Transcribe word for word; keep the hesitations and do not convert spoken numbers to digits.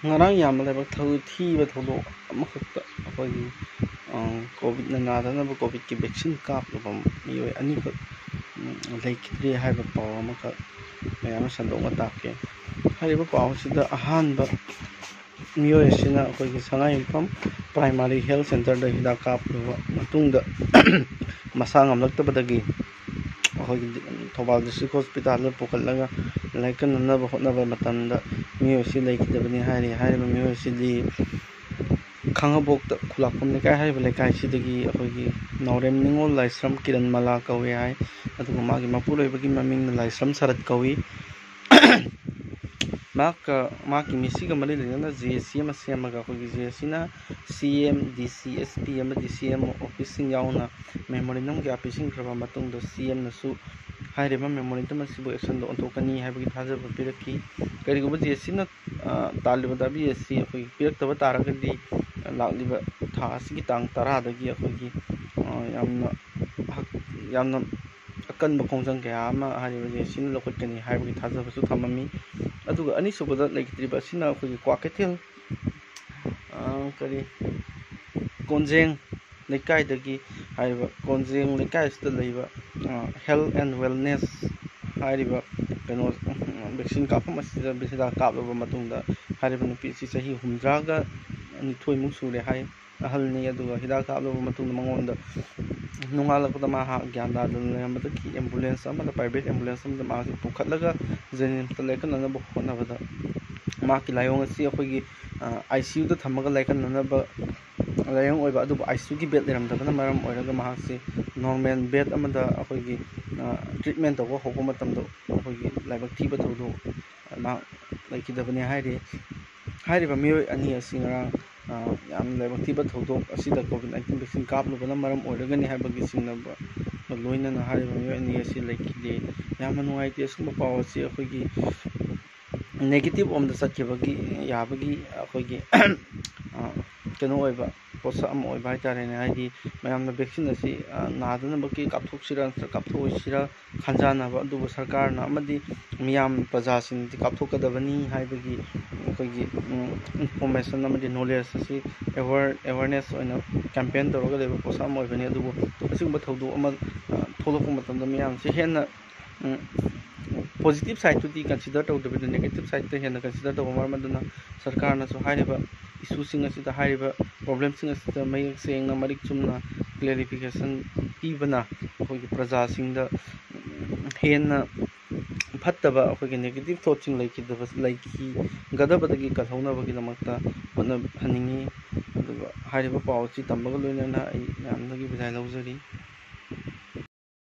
ꯉꯔꯥꯡ ꯌꯥꯝꯅ ꯂꯥꯏꯕꯛ ꯊꯧ-, ꯊꯤꯕ ꯊꯧꯗꯣꯛ ꯑꯃꯈꯛꯇ ꯑꯩꯈꯣꯏꯒꯤ, ꯑ, ꯀꯣꯚꯤꯠꯅ ꯅꯥꯗꯅꯕ ꯀꯣꯚꯤꯠꯀꯤ ꯚꯦꯛꯁꯤꯟ ꯀꯥꯞꯂꯨꯕ ꯃꯤꯑꯣꯏ ꯑꯅꯤꯈꯛ, ꯎꯝ, ꯂꯩꯈꯤꯗ꯭ꯔꯦ ꯍꯥꯏꯕ ꯄꯥꯎ ꯑꯃꯈꯛ ꯃꯌꯥꯝ ꯑꯃ ꯁꯟꯗꯣꯛꯅ ꯇꯥꯛꯀꯦ꯫ ꯍꯥꯏꯔꯤꯕ ꯄꯥꯎ ꯑꯁꯤꯗ ꯑꯍꯥꯟꯕ ꯃꯤꯑꯣꯏ ꯑꯁꯤꯅ ꯑꯩꯈꯣꯏꯒꯤ ꯁꯉꯥꯏꯌꯨꯝꯐꯝ ꯄ꯭ꯔꯥꯏꯃꯥꯔꯤ ꯍꯦꯜꯊ ꯁꯦꯟꯇꯔꯗ ꯍꯤꯗꯥꯛ ꯀꯥꯞꯂꯨꯕ ꯃꯇꯨꯡꯗ ꯃꯁꯥ ꯉꯝꯂꯛꯇꯕꯗꯒꯤ ꯑꯩꯈꯣꯏꯒꯤ ꯊꯧꯕꯥꯜ ꯗꯤꯁꯇ꯭ꯔꯤꯛ ꯍꯣꯁꯄꯤꯇꯥꯜꯗ ꯄꯨꯈꯠꯂꯒ ꯂꯥꯏꯀꯠꯅꯅꯕ ꯍꯣꯠꯅꯕ ꯃꯇꯝꯗ ꯃꯤꯑꯣꯏ ꯑꯁꯤ ꯂꯩꯈꯤꯗꯕꯅꯤ ꯍꯥꯏꯔꯤ꯫ ꯍꯥꯏꯔꯤꯕ ꯃꯤꯑꯣꯏ ꯑꯁꯤꯗꯤ ꯈꯥꯡꯉꯕꯣꯛꯇ ꯈꯨꯂꯥꯛꯄꯝ ꯂꯩꯀꯥꯏ ꯍꯥꯏꯔꯤꯕ ꯂꯩꯀꯥꯏꯁꯤꯗꯒꯤ ꯑꯩꯈꯣꯏꯒꯤ ꯅꯥꯎꯔꯦꯝ ꯅꯤꯉꯣꯜ ꯂꯥꯏꯁ꯭ꯔꯝ ꯀꯤꯔꯟ ꯃꯂꯥ ꯀꯧꯋꯦ ꯍꯥꯏ꯫ ꯑꯗꯨꯒ ꯃꯥꯒꯤ ꯃꯄꯨꯔꯣꯏꯕꯒꯤ ꯃꯃꯤꯡꯅ ꯂꯥꯏꯁ꯭ꯔꯝ ꯁꯔꯠ ꯀꯧꯏ꯫ ꯃꯍꯥꯛꯀ, ꯃꯍꯥꯛꯀꯤ ꯃꯤꯁꯤꯒ ꯃꯔꯤ ꯂꯩꯅꯅ ꯖꯦ ꯑꯦꯁ ꯁꯤ ꯑꯃ ꯁꯦꯝꯃꯒ ꯑꯩꯈꯣꯏꯒꯤ ꯖꯦ ꯑꯦꯁ ꯁꯤꯅ ꯁꯤ ꯑꯦꯝ, ꯗꯤ ꯁꯤ, ꯑꯦꯁ ꯄꯤ ꯑꯃꯗꯤ ꯁꯤ ꯑꯦꯝ ꯑꯣ ꯑꯣꯐꯤꯁꯁꯤꯡ ꯌꯥꯎꯅ ꯃꯦꯃꯣꯔꯦꯟꯗꯝ ꯀꯌꯥ ꯄꯤꯁꯤꯟꯈ꯭ꯔꯕ ꯃꯇꯨꯡꯗ ꯁꯤ ꯑꯦꯝꯅꯁꯨ ꯍꯥꯏꯔꯤꯕ ꯃꯦꯃꯣꯔꯦꯟꯗꯝ ꯑꯁꯤꯕꯨ ꯑꯦꯛꯁꯟꯗ ꯑꯣꯟꯊꯣꯛꯀꯅꯤ ꯍꯥꯏꯕꯒꯤ ꯊꯥꯖꯕ ꯄꯤꯔꯛꯈꯤ꯫ ꯀꯔꯤꯒꯨꯝꯕ ꯖꯦ ꯑꯦꯁ ꯁꯤꯅ, ꯑ, ꯇꯥꯜꯂꯤꯕ ꯗꯥꯕꯤ ꯑꯁꯤ ꯑꯩꯈꯣꯏꯒꯤ ꯄꯤꯔꯛꯇꯕ ꯇꯥꯔꯒꯗꯤ ꯂꯥꯛꯂꯤꯕ ꯊꯥ ꯑꯁꯤꯒꯤ ꯇꯥꯡ ꯇꯔꯥꯗꯒꯤ ꯑꯩꯈꯣꯏꯒꯤ, ꯑ, ꯌꯥꯝꯅ ꯍꯛ-, ꯌꯥꯝꯅ ꯑꯀꯟꯕ ꯈꯣꯡꯖꯪ ꯀꯌꯥ ꯑꯃ ꯍꯥꯏꯔꯤꯕ ꯖꯦ ꯑꯦꯁ ꯁꯤꯅ ꯂꯧꯈꯠꯀꯅꯤ ꯍꯥꯏꯕꯒꯤ ꯊꯥꯖꯕꯁꯨ ꯊꯝꯃꯝꯃꯤ꯫ ꯑꯗꯨꯒ ꯑꯅꯤꯁꯨꯕꯗ ꯂꯩꯈꯤꯗ꯭ꯔꯤꯕ ꯑꯁꯤꯅ ꯑꯩꯈꯣꯏꯒꯤ ꯀ꯭ꯋꯥꯀꯩꯊꯦꯜ, ꯑ, ꯀꯔꯤ, ꯀꯣꯟꯖꯦꯡ ꯂꯩꯀꯥꯏꯗꯒꯤ ꯍꯥꯏꯔꯤꯕ ꯀꯣꯟꯖꯦꯡ ꯂꯩꯀꯥꯏ ꯑꯁꯤꯗ ꯂꯩꯕ, ꯑ, health and wellness ꯍꯥꯏꯔꯤꯕ ꯀꯩꯅꯣ, ꯎꯝ, ꯚꯦꯛꯁꯤꯟ ꯀꯥꯞꯐꯝ ꯑꯁꯤꯗ ꯍꯤꯗꯥꯛ ꯀꯥꯞꯂꯕ ꯃꯇꯨꯡꯗ ꯍꯥꯏꯔꯤꯕ ꯅꯨꯄꯤ ꯑꯁꯤ ꯆꯍꯤ ꯍꯨꯝꯗ꯭ꯔꯥꯒ ꯅꯤꯊꯣꯏꯃꯨꯛ ꯁꯨꯔꯦ ꯍꯥꯏ꯫ ꯑꯍꯜꯅꯤ꯫ ꯑꯗꯨꯒ ꯍꯤꯗꯥꯛ ꯀꯥꯞꯂꯕ ꯃꯇꯨꯡꯗ ꯃꯉꯣꯟꯗ ꯅꯣꯡꯉꯥꯜꯂꯛꯄꯗ ꯃꯍꯥꯛ ꯒ꯭ꯌꯥꯟ ꯇꯥꯗꯅ ꯂꯩꯔꯝꯕꯗꯒꯤ ambulance ꯑꯃꯗ, private ambulance ꯑꯃꯗ ꯃꯍꯥꯛꯁꯦ ꯄꯨꯈꯠꯂꯒ ꯖꯦꯅꯤꯝꯁꯇ ꯂꯥꯏꯌꯦꯡꯅꯅꯕ ꯍꯣꯠꯅꯕꯗ ꯃꯍꯥꯛꯀꯤ ꯂꯥꯏꯑꯣꯡ ꯑꯁꯤ ꯑꯩꯈꯣꯏꯒꯤ, ꯑ, ICUꯗ ꯊꯝꯃꯒ ꯂꯥꯏꯌꯦꯡꯅꯅꯕ ꯂꯥꯏꯑꯣꯡ ꯑꯣꯏꯕ, ꯑꯗꯨꯕꯨ ICUꯒꯤ bed ꯂꯩꯔꯝꯗꯕꯅ ꯃꯔꯝ ꯑꯣꯏꯔꯒ ꯃꯍꯥꯛꯁꯤ normal bed ꯑꯃꯗ ꯑꯩꯈꯣꯏꯒꯤ, ꯑ, treatment ꯇꯧꯕ ꯍꯧꯕ ꯃꯇꯝꯗ ꯑꯩꯈꯣꯏꯒꯤ ꯂꯥꯏꯕꯛ ꯊꯤꯕ ꯊꯧꯗꯣꯛ ꯃꯍꯥꯛ ꯂꯩꯈꯤꯗꯕꯅꯤ ꯍꯥꯏꯔꯤ꯫ ꯍꯥꯏꯔꯤꯕ ꯃꯤꯑꯣꯏ ꯑꯅꯤ ꯑꯁꯤ ꯉꯔꯥꯡ, ꯑ, ꯌꯥꯝꯅ ꯂꯥꯏꯕꯛ ꯊꯤꯕ ꯊꯧꯗꯣꯛ ꯑꯁꯤꯗ COVID nineteen vaccine ꯀꯥꯞꯂꯨꯕꯅ ꯃꯔꯝ ꯑꯣꯏꯔꯒꯅꯤ ꯍꯥꯏꯕꯒꯤ ꯆꯤꯡꯅꯕ ꯂꯣꯏꯅꯅ ꯍꯥꯏꯔꯤꯕ ꯃꯤꯑꯣꯏ ꯑꯅꯤ ꯑꯁꯤ ꯂꯩꯈꯤꯗꯦ꯫ ꯌꯥꯝꯅ ꯅꯨꯡꯉꯥꯏꯇꯦ꯫ ꯑꯁꯤꯒꯨꯝꯕ ꯄꯥꯎ ꯑꯁꯤ ꯑꯩꯈꯣꯏꯒꯤ negative ꯔꯣꯝꯗ ꯆꯠꯈꯤꯕꯒꯤ ꯌꯥꯕꯒꯤ ꯑꯩꯈꯣꯏꯒꯤ, ꯑ, ꯀꯩꯅꯣ ꯑꯣꯏꯕ ꯄꯣꯠꯁꯛ ꯑꯃ ꯑꯣꯏꯕ ꯍꯥꯏꯇꯥꯔꯦꯅꯦ꯫ ꯍꯥꯏꯗꯤ ꯃꯌꯥꯝꯅ ꯚꯦꯛꯁꯤꯟ ꯑꯁꯤ, ꯑ, ꯅꯥꯗꯅꯕꯒꯤ ꯀꯥꯞꯊꯣꯛꯁꯤꯔꯥ ꯅꯠꯇ꯭ꯔꯒ ꯀꯥꯞꯊꯣꯛꯑꯣꯏꯁꯤꯔꯥ ꯈꯟꯖꯥꯟꯅꯕ, ꯑꯗꯨꯕꯨ ꯁꯔꯀꯥꯔꯅ ꯑꯃꯗꯤ ꯃꯤꯌꯥꯝ ꯄ꯭ꯔꯖꯥꯁꯤꯡꯗꯤ ꯀꯥꯞꯊꯣꯛꯀꯗꯕꯅꯤ ꯍꯥꯏꯕꯒꯤ ꯑꯩꯈꯣꯏꯒꯤ, ꯎꯝ, information ꯑꯃꯗꯤ knowledge ꯑꯁꯤ aware, awareness ꯑꯣꯏꯅ campaign ꯇꯧꯔꯒ ꯂꯩꯕ ꯄꯣꯠꯁꯛ ꯑꯃ ꯑꯣꯏꯕꯅꯤ꯫ ꯑꯗꯨꯕꯨ ꯑꯁꯤꯒꯨꯝꯕ ꯊꯧꯗꯣꯛ ꯑꯃ, ꯑ, ꯊꯣꯛꯂꯛꯄ ꯃꯇꯝꯗ ꯃꯤꯌꯥꯝꯁꯤ ꯍꯦꯟꯅ, ꯎꯝ, positive sideꯇꯨꯗꯤ consider ꯇꯧꯗꯕꯤꯗ negative sideꯇ ꯍꯦꯟꯅ consider ꯇꯧꯕ ꯃꯔꯝ ꯑꯗꯨꯅ ꯁꯔꯀꯥꯔꯅꯁꯨ ꯍꯥꯏꯔꯤꯕ issueꯁꯤꯡ ꯑꯁꯤꯗ, ꯍꯥꯏꯔꯤꯕ problemꯁꯤꯡ ꯑꯁꯤꯗ ꯃꯌꯦꯛ ꯁꯦꯡꯅ, ꯃꯔꯤꯛ ꯆꯨꯝꯅ clarification ꯄꯤꯕꯅ ꯑꯩꯈꯣꯏꯒꯤ ꯄ꯭ꯔꯖꯥꯁꯤꯡꯗ, ꯎꯝ, ꯍꯦꯟꯅ ꯐꯠꯇꯕ, ꯑꯩꯈꯣꯏꯒꯤ negative thoughtꯁꯤꯡ ꯂꯩꯈꯤꯗꯕ, ꯂꯩꯈꯤꯒꯗꯕꯗꯒꯤ ꯀꯜꯍꯧꯅꯕꯒꯤꯗꯃꯛꯇ ꯍꯣꯠꯅꯍꯟꯅꯤꯡꯉꯤ꯫ ꯑꯗꯨꯒ ꯍꯥꯏꯔꯤꯕ ꯄꯥꯎ ꯑꯁꯤ ꯇꯝꯕꯒ ꯂꯣꯏꯅꯅ ꯑꯩ ꯃꯌꯥꯝꯗꯒꯤ ꯕꯤꯗꯥꯏ ꯂꯧꯖꯔꯤ꯫